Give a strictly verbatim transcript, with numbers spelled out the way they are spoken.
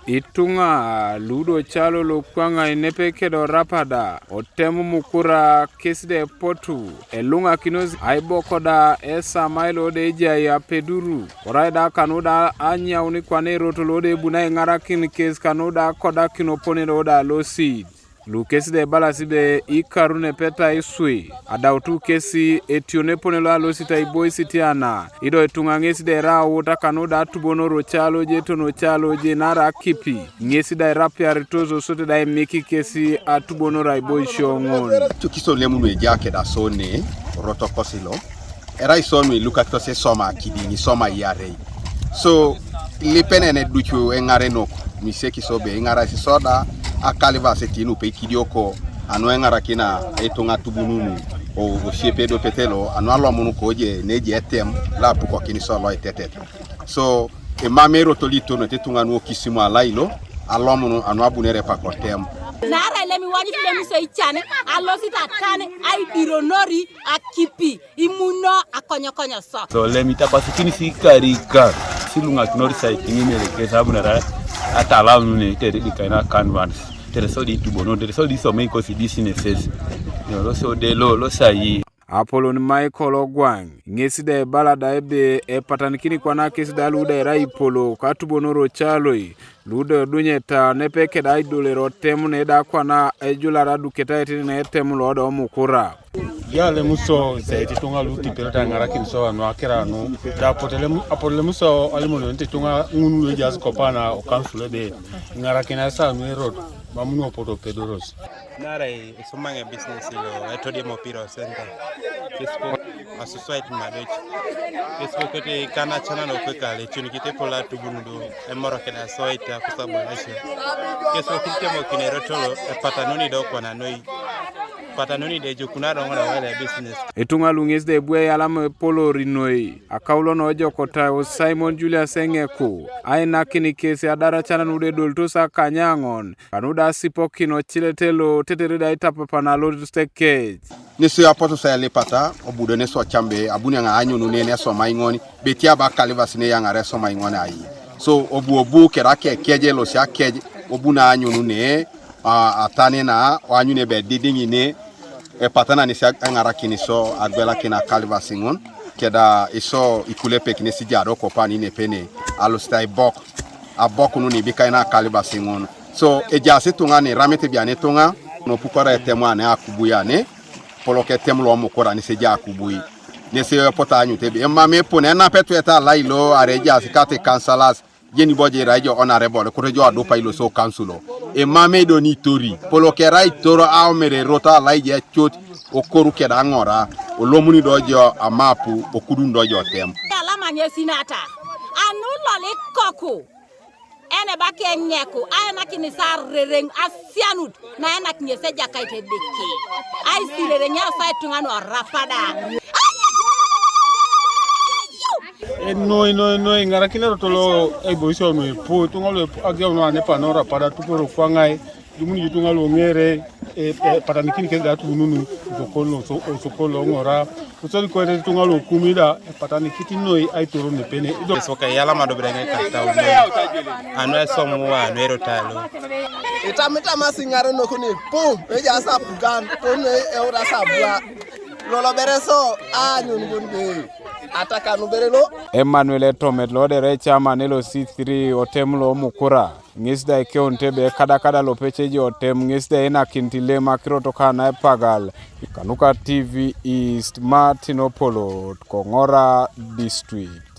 Ituŋa ludo calo lokwaŋai nepekedo rapada otem mukura kes de potu eluŋakinos aiboko da esamai lo de ejai apeduru, korai da kanu da anyauni kwana erot lo de ebuni aiŋarakin kes kanu da kodakin opone lo da losid. Lukesi da ebalasi ebe ikarun epeta iswi, adautu kesi etionepone lo alosit aiboisit ana, ido ituŋa ŋesi da erai aut akanu da atubonor ocaloje ton ocaloje naarai akipi, ŋesi da irapiaritos osote da emiki kesi atubonor aiboisio ŋun. Tukisol lemunu eja keda so ne, rotokosi lo. Erai so nu ilukakitos isoma kidiŋ, isoma iarei. So, lipenene ducu eŋarenok, miseki so be iŋarais so da, akalivas eti nupe ikidioko, anu eŋarakina ituŋa tubununu, o, osiepe edopete lo, anu alomun koje neje etem, lo apukokin so lo itetet. So, emam erot lo itonete ituŋa nu okisimu alai lo, alomun anu abunere pakotem. Naarai lem iwanyit lem iso ican, alosit akan, aidironori, akipi. Imuno akonyokonyo sok. So lem itapasikinis ikarikan, siluŋakinor isaitin ŋin erekes abunere atalam nune tere dikaina kanvans, tere sodi itubono, tere sodi isomei kosi businesses. Lolo sode lo, lo sayi. Apolon Michael Ogwaŋ, ŋesi da ebala da ebe epatanikini kwana kes da lu da erai ipolok atubonor ocaloi, ludo edunyeta nepe keda aidolero tem neda kwana ejular aduketait netem lodo mukura. Yale muso se tituŋa lu tipeleta ŋarakin so anu akira nu da apotele, apotele muso alimono tituŋa ŋun lu ejaas kopana o kansul ebe ŋarakin asa nu erot mamunu opoto pedoros. Naarai isumaŋ ebusiness lo etodiam opira o center. Facebook asuswait madoc. Facebook ete ikana channel okwekale chuni kite pola tubunu do emorokeda soit akusabalasia. Facebook itemokin erotolo epatanuni do kwana noi. Patanuni de jukuna do ŋona wala business. Ituŋa luŋes de bwe yalam epolori noi. Akaulo nojokota o Simon Julius Eŋeku. Ainakin kesi adaracan nude doltos akanyaŋon. Kanu da asipokin ocilete lo tetere da itapapana alosit ekec. Nesi apotu sa elipata, obudo nesi ocambe, abuni aŋa anyunu ne nesoma iŋoni, beti aba kalivas ne yaŋare esoma iŋoni ai. So, obu obu kera kekeje losi akej, obu na anyunu ne, a, atane na, o anyunu ebe didiŋ ne, epatana nesi aŋarakin so, agwelakin akalivas iŋon, keda iso ikulepek nesi jado kopani nepene, alosit aibok. Abok nun ibikaina akalibasi ŋun. So, ejaas ituŋa ni ramit bian ituŋa, nopukora etem ane akubui ane, polok etem lomukura nesi eja akubui. Nesi epotu aanyut ebe, emam epone, enap etuet alai lo, are ejaas kate kansalas, jeni boje irai jo honorable, kure jo adupa ilo so kansulo. Emam edo ni itori, polok erai itoro aomere erot alai je cut, okoru keda aŋora, olomuni do jo amapu, okudun do jo otem. Alama ŋesi nata, anu loli koku. Ene bak eŋeku aenakinis arereŋ asianut naenak ŋes ejakait Edeke. Aisirereŋ eosa ituŋa nuorapada. Enoi noi noi iŋarakinero tolo eboisio nuepu ituŋa luepu ageu nuanepa norapada tuporo kwaŋai. Idumuni ituŋa luoŋere epatanikin kes da atuununu osokoni lo oŋora. Kosodi koete ituŋa lokumi da epatanikit noi aitoro nepene. Ido Yesu ka yalama do bere ŋe kata ume. Anu esomu wa anu erotalo. Itamitamasi ŋarenok nepu ejaas apugan toni euras abua. Lolo bere so aanyun bon be atakanu bere lo. Emmanuel Etomet lodere chairman elo C three otem lo Mukura. Ŋes da ikeunit ebe kadakada lopece jo tem ŋes da einakinit ilem akirot kana epagal. Kanuka T V East, Martin Opolot, Koŋora District.